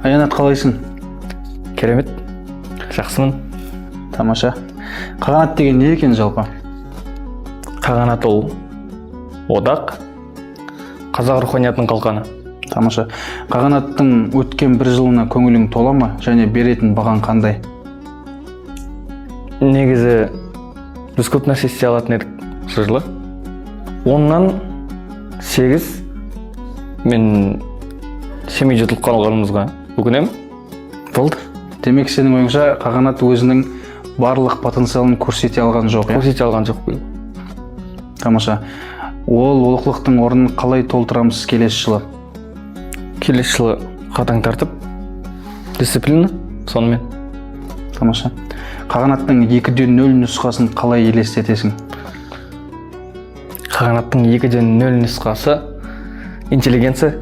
Аянат, қалайсың? Керемет, жақсымын. Тамаша. Қағанат деген не екен жалпы? Қағанат ол одақ, қазақ руханиятының қалқаны. Тамаша. Қағанаттың өткен бір жылына көңілің тола ма және беретін бағаң қандай? Негізі біз көп нәрсе істей алатын едік осы жылы. 10-нан 8. Мен Семей жұтылып қалғанымызға өкінемін, болды. Демек, сенің ойыңша, Қағанат өзінің барлық потенциалын көрсете алған жоқ, иә? Көрсете алған жоқ биыл. Тамаша. Ол олқылықтың орнын қалай толтырамыз келесі жылы? Келесі жылы қатаң тәртіп, дисциплина сонымен. Тамаша. Қағанаттың 2.0 нұсқасын қалай елестетесің? Қағанаттың 2.0 нұсқасы интеллигенция.